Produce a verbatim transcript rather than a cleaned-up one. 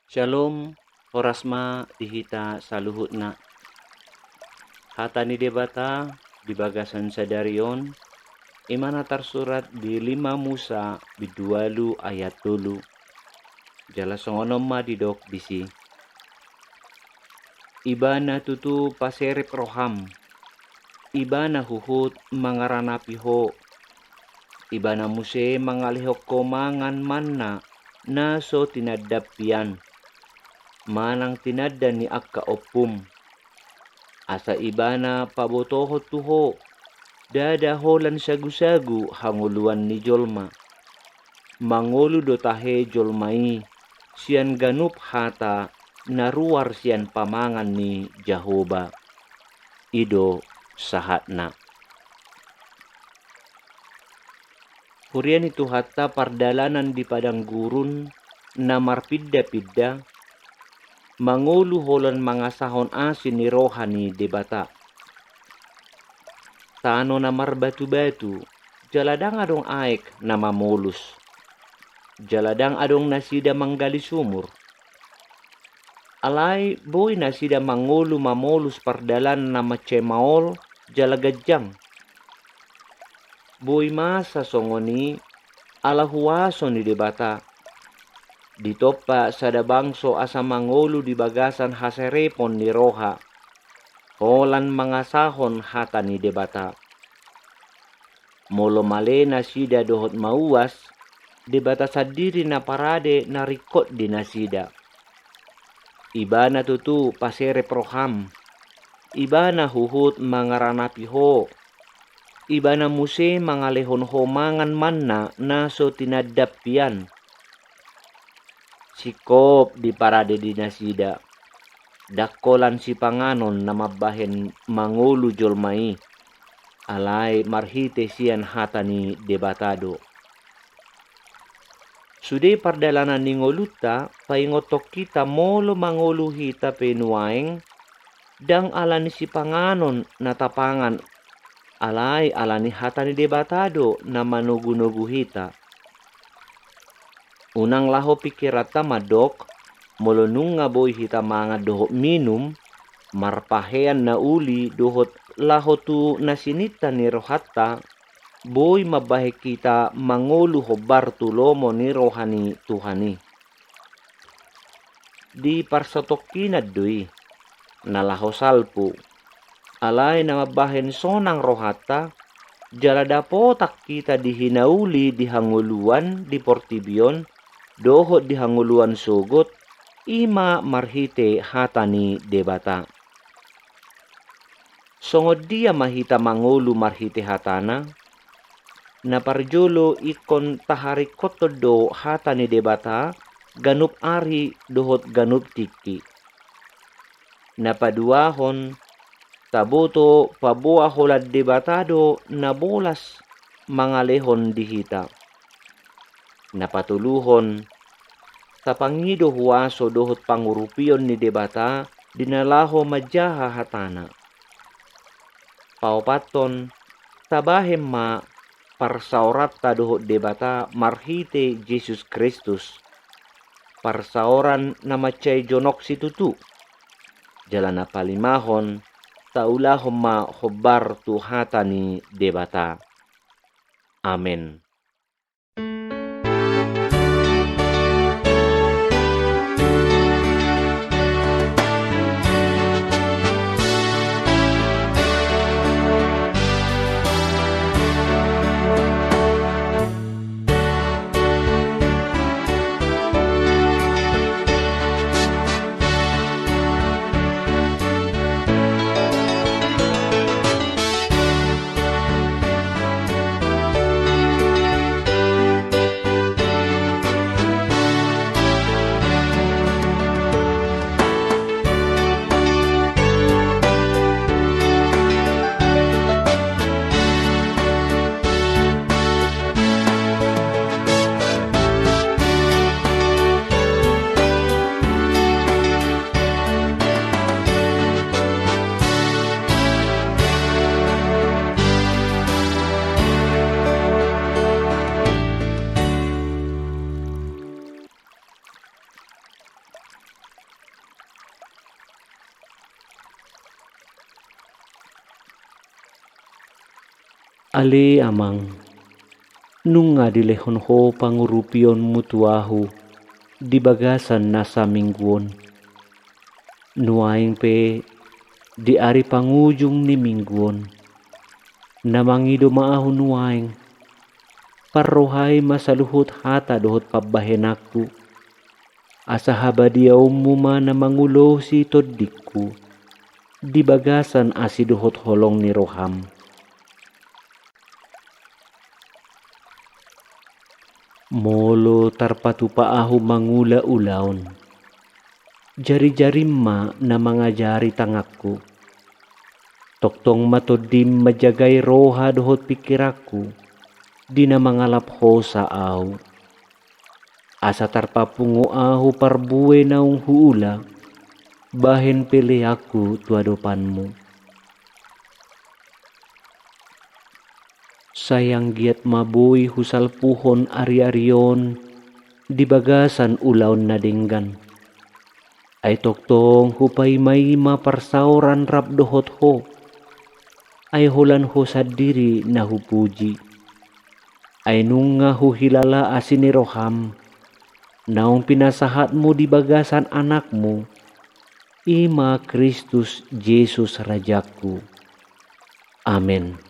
Syalom, horas ma di hita saluhutna. Hata ni Debata di bagasan sadari on, i ma na tarsurat di lima Musa bindu ualu ayat tolu. Jala songon on ma didok disi. Ibana tutu paserep roham, Ibana huhut mangaranapi ho, Ibana muse mangalehon ho mangan manna na so tinandampi an, manang tinanda ni angka ompum. Asa Ibana pabotohon tu ho, ndada holan sagusagu hangoluan ni jolma. Mangolu do tahe jolma i sian ganup hata na ruar sian pamangan ni Jahowa. I do sahatna. Huria ni Tuhanta, pardalanan di padang gurun na marpinda-pinda, mangolu holan mangasahon asi ni roha ni Debata. Tano na marbatu-batu, jala ndang adong aek na mamolus. Jala ndang adong nasida manggali sumur. Alai boi nasida mangolu mamolus pardalanan na mansai maol jala ganjang. Boi masa songon i ala huaso ni Debata. Ditompa sada bangso asa mangolu di bagasan haserepon ni roha, holan mangasahon hata ni Debata. Molo male nasida dohot mauas, Debata sandiri na parade na ringkot di nasida. Ibana tutu paserep roham, Ibana huhut mangaranapi ho, Ibana muse mangalehon ho mangan manna na so tinandampi an. Singkop diparade di nasida, ndang holan sipanganon na mambahen mangolu jolma i, alai marhite sian hata ni Debata do. Sude pardalanan ni ngolunta paingothon hita molo mangolu hita pe nuaeng, ndang ala ni sipanganon na tapangan, alai ala ni hata ni Debata do na manogu-nogu hita. Unang laho pingkiranta mandok, molo nunga boi hita mangan dohot minum, marpahean na uli dohot laho tu na sininta ni rohanta, boi mambahen hita mangolu hombar tu lomo ni roha ni Tuhan i. Di parsatongkinan do i, na laho salpu. Alai na mambahen sonang rohanta, jala dapotan hita di hinauli di hangoluan di portibi on, dohot di hangoluan sogot, i ma marhite hata ni Debata. Songon dia ma hita mangolu marhite hatana? Na parjolo ingkon taharingkothon do hata ni Debata ganup ari dohot ganup tingki. Na paduahon, taboto paboa holan Debata do na bolas mangalehon di hita. Na patoluhon, tapangido huaso dohot pangurupion ni Debata di na laho manjaha hatana. Paopathon, tabahen ma parsaoranta dohot Debata marhite Jesus Kristus, parsaoran na mansai jonok situtu. Jala na palimahon, taulahon ma hombar tu hata ni Debata. Amen. Ale Amang, nunga dilehon Ho pangurupionMu tu ahu di bagasan nasa minggu on. Nuaeng pe di ari pangujung ni minggu on, na mangido ma ahu nuaeng, parrohai ma saluhut hata dohot pambahenanku, asa habadiaonMu ma na mangulosi tondingku di bagasan asi dohot holong ni rohaM. Molo tarpatupa ahu mangula ulaon, jari-jarim ma na mangajari tanganku. Tongtong ma tondim manjagai roha dohot pingkiranku di na mangalap hosa ahu. Asa tarpapungu ahu parbue naung huula, bahen peleanku tu adopanMu. Sai anggiat ma boi husalpuhon ari-ari on di bagasan ulaon na denggan. Ai tongtong hupaima-ima parsaoran rap dohot Ho. Ai holan Ho sandiri na hupuji. Ai nunga huhilala asi ni rohaM, naung pinasahatMu di bagasan AnakMu, i ma Kristus Jesus Rajangku. Amen.